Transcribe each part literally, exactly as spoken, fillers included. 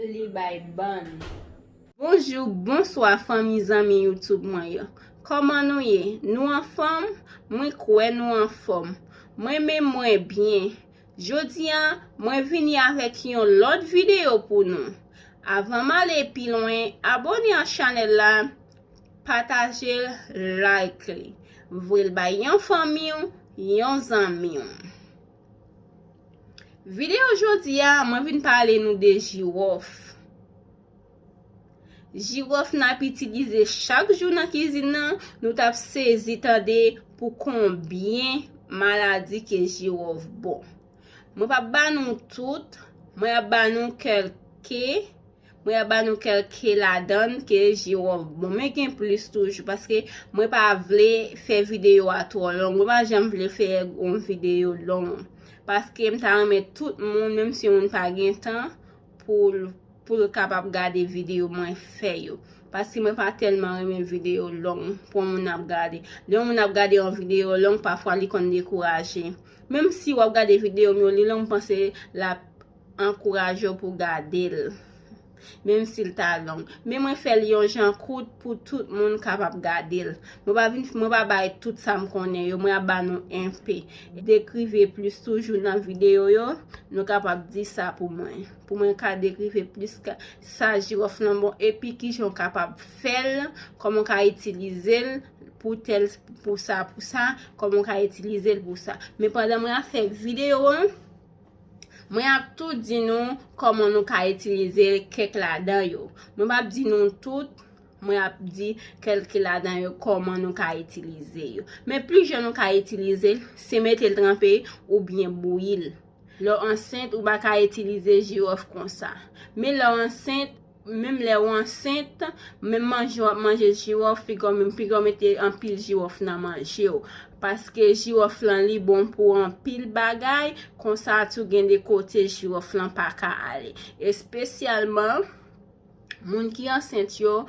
Li bay bann. Bonjou, bonswa fanmi, zanmi YouTube mwen yo. Kòman nou ye? Nou anfòm? Mwen kwè nou anfòm. Mwen menm mwen byen. Jodi a, mwen vini avèk yon lòt videyo pou nou. Avan m ale pi lwen, abòne a chanèl la, pataje l, like li. Voye l bay yon fanmi w, yon zanmi w. Videyo jodi a, mwen vin pale nou de jiwòf. Jiwòf n ap itilize chak jou nan kizin nan, nou t ap sezi tande pou konbyen maladi ke jiwòf bon. Mwen p ap ba nou tout, mwen ap ba nou kèlke, mwen ap ba nou kèlke ladan l ke jiwòf bon. Men gen plis toujou, paske mwen pa vle fè videyo a twò long. Mwen pa janm vle fè yon videyo long. Paske m ta renmen tout moun, menm si yon moun pa gen tan, pou l, pou l kapab gade videyo mwen fè yo. Paske mwen pa tèlman renmen videyo long pou yon moun ap gade. Lè yon moun ap gade yon videyo long, pafwa li konn dekouraje. Menm si w ap gade videyo m yo, li long, m panse l ap ankouraje w pou w gade l. Menm si l ta long. Men mwen fè l yon jan kout pou tout moun kapab gade l. Mwen pa vin, mwen pa bay tout sa m konnen yo, mwen ap ba nou enpe. Dekrive plis toujou nan videyo yo, nou kapab di sa pou mwen. Pou mwen ka dekrive plis ka, sa jiwòf lan bon, epi kijan w kapab fè l, kòman w ka itilize l pou tèl, pou sa, pou sa, kòman w ka itilize l pou sa. Men pandan mwen ap fè videyo an, mwen ap tou di nou kòman nou ka itilize kèk ladan yo. Mwen p ap di nou tout, mwen ap di kèlke ladan yo kòman nou ka itilize yo. Men plis jan nou ka itilize l, se mete l tranpe oubyen bouyi l. Lè w ansent, ou pa ka itilize jiwòf konsa. Men lè w ansent, menm lè w ansent, menm manje w ap manje jiwòf, piga w menm, piga w mete anpil jiwòf nan manje w. Paske jiwòf lan li bon pou anpil bagay, konsa tou gen de kote jiwòf lan pa ka ale. Espesyalman, moun ki ansent yo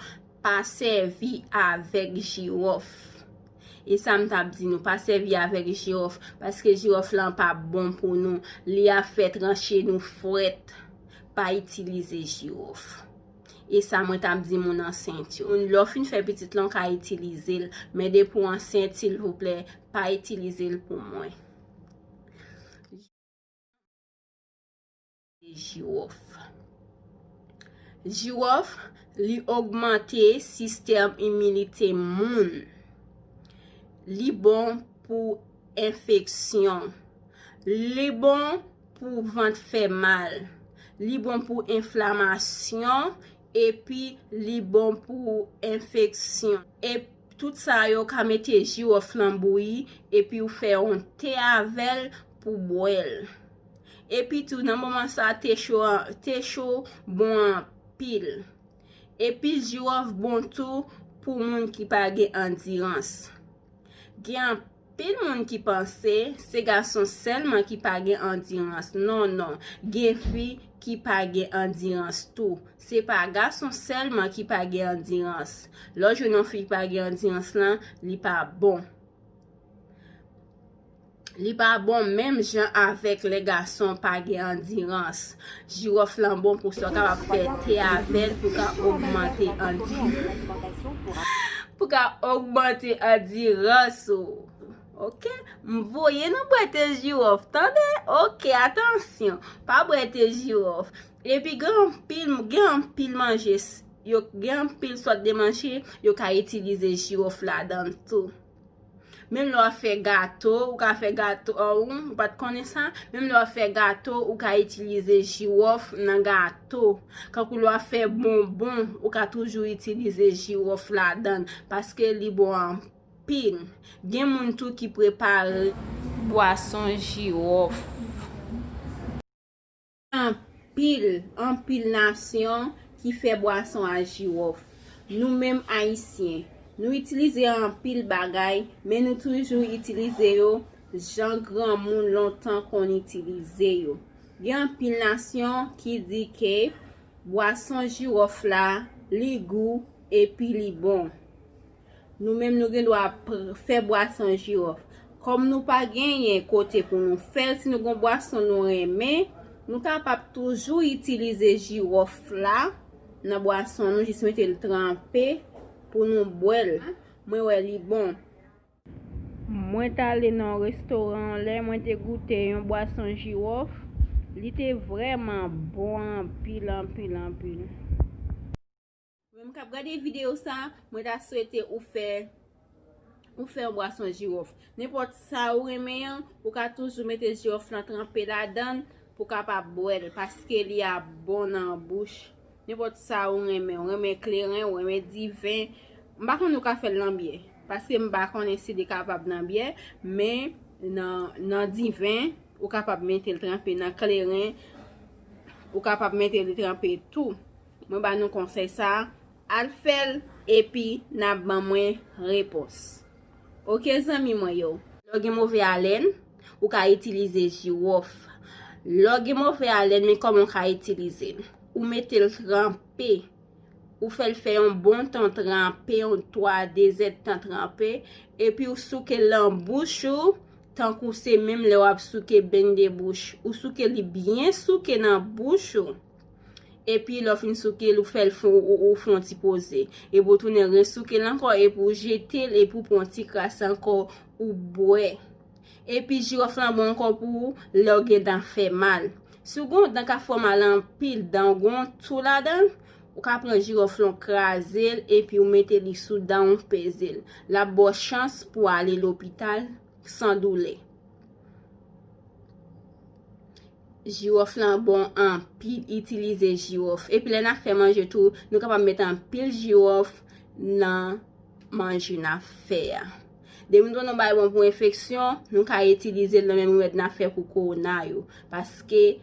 pa sèvi avèk jiwòf. E sa m t ap di nou, pa sèvi avèk jiwòf, paske jiwòf lan p ap bon pou nou. Li ap fè tranche nou frèt. Pa itilize jiwòf. E sa mwen t ap di moun ansent yo. Lè w fin fè pitit lan, w ka itilize l. Men depi w ansent, silvouplè, pa itilize l pou mwen. Jiwòf. Jiwòf, li ogmante sistèm iminite moun. Li bon pou enfeksyon. Li bon pou vant fè mal. Li bon pou enflamasyon, epi li bon pou enfeksyon. E tout sa yo ka mete jiwòf lan bouyi, epi w fè yon te avè l pou bwè l. Epi tou, nan moman sa, te cho an, te cho bon anpil. Epi jiwòf bon tou pou moun ki pa gen andirans. Gen anpil moun ki panse se gason sèlman ki pa gen andirans. Non, non. Gen fi ki pa gen andirans tou. Se pa gason sèlman ki pa gen andirans. Lè w jwenn yon fi ki pa gen andirans lan, li pa bon. Li pa bon menm jan avèk lè gason pa gen andirans. Jiwòf lan bon pou sa w kapab fè te avè l pou ka ogmante andirans. Pou ka ogmante andirans ou. Oke? M voye nou bwè te jiwòf, tande? Oke, atansyon. Pa bwè te jiwòf. Epi gen anpil, gen anpil manje, s- yo, gen anpil sòt de manje, yo ka itilize jiwòf ladan l tou. Menm lè w ap fè gato, ou ka fè gato, oh, ou pa t konnen sa? Menm lè w ap fè gato, ou ka itilize jiwòf nan gato. Kankou lè w ap fè bonbon, ou ka toujou itilize jiwòf ladan l, paske li bon anpil. Gen moun tou ki prepare bwason jiwòf. Anpil, anpil nasyon ki fè bwason a jiwòf. Nou menm Ayisyen, nou itilize anpil bagay, men nou toujou itilize yo jan granmoun lontan konn itilize yo. Gen anpil nasyon ki di ke bwason jiwòf la, li gou epi li bon. Nou menm nou gen dwa pr- fè bwason jiwòf. Kòm nou pa genyen kote pou nou fè l, si nou gen yon bwason nou renmen, Nou kapab toujou itilize jiwòf la nan bwason nou, jis mete l tranpe pou nou bwè l. Mwen wè li bon. Mwen t ale nan yon restoran yon lè, mwen te goute yon bwason jiwòf. Li te vrèman bon anpil, anpil, anpil. Ou menm k ap gade videyo sa, mwen ta swete ou fè, ou fè yon bwason jiwòf. Nenpòt sa ou renmen an, ou ka toujou mete jiwòf lan tranpe ladan l pou w kapab bwè l, paske li ap bon nan bouch. Nenpòt sa ou renmen, ou renmen kleren, ou renmen diven. M pa konn ou ka fè l nan byè, paske m pa konnen si li kapab nan byè, men nan, nan diven, ou kapab mete l tranpe, nan kleren, ou kapab mete li tranpe tou. Mwen ba nou konsèy sa, al fè l, epi n ap ban mwen repons. Oke, zanmi mwen yo. Lè w gen move alèn, ou ka itilize jiwòf. Lè w gen move alèn, men kòman w ka itilize l? Ou mete l tranpe. Ou fè l fè yon bon tan tranpe, yon twa, de zèdtan tranpe, epi ou souke l nan bouch ou, tankou se menm lè w ap souke beny de bouch. Ou souke li byen souke nan bouch ou. Epi lè w fin souke l, ou fè l fon, ou, ou fè yon ti poze. Epi ou tounen resouke l ankò, epi ou jete l, epi ou pran yon ti kras ankò, ou bwè. Epi jiwòf lan bon ankò pou ou lè w gen dan fè mal. Si w gen yon dan k ap fè w mal anpil, dan w gen yon tou ladan l, ou ka pran jiwòf lan, w kraze l, epi ou mete li sou dan w, peze l. L ap ba w chans pou w ale lopital san doulè. Jiwòf lan bon anpil, itilize jiwòf. Epi lè n ap fè manje tou, nou kapab met anpil jiwòf nan manje n ap fè a. Depi nou tande yon bagay bon pou enfeksyon, nou ka itilize l nan menm remèd n ap fè pou kowona yo. Paske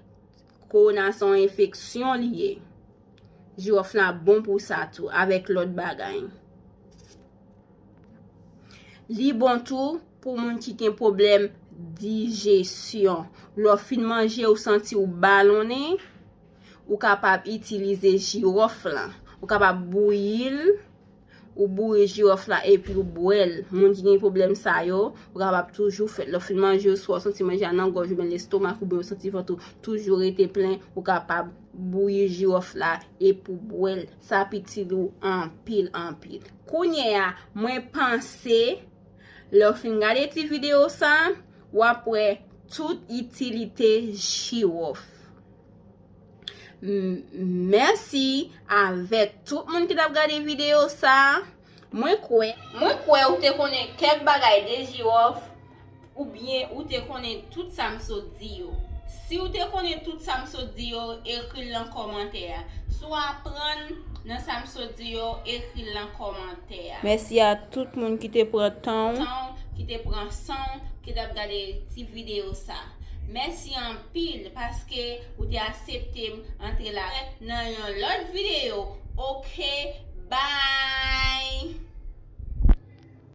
kowona se yon enfeksyon li ye. Jiwòf la bon pou sa tou, avèk lòt bagay. Li bon tou pou moun ki gen pwoblèm dijesyon. Lè w fin manje, ou santi w balonnen, ou kapab itilize jiwòf lan. Ou kapab bouyi l, ou bouyi jiwòf la epi ou bwè l. Moun ki gen pwoblèm sa yo, ou kapab toujou fè l. Lè w fin manje, oswa w santi manje a nan gòj oubyen lestomak, oubyen w santi vant ou toujou rete plen, ou kapab bouyi jiwòf la epi w bwè l. Sa ap itil ou anpil, anpil. Kounye a, mwen panse, lè w fin gade ti videyo sa, w ap wè tout itilite jiwòf. M-, mèsi avèk tout moun ki t ap gade videyo sa. Mwen kwè, mwen kwè ou te konnen kèk bagay de jiwòf, oubyen ou te konnen tout sa m sot di yo. Si w te konnen tout sa m sot di yo, ekri l nan kòmantè a. Si w aprann nan sa m sot di yo, ekri l nan kòmantè a. Mèsi a tout moun ki te pran tan w. Tan w, ki te pran san w, ki t ap gade ti videyo sa. Mèsi anpil paske ou te aksepte m antre la nan yon lòt videyo. Oke, bye!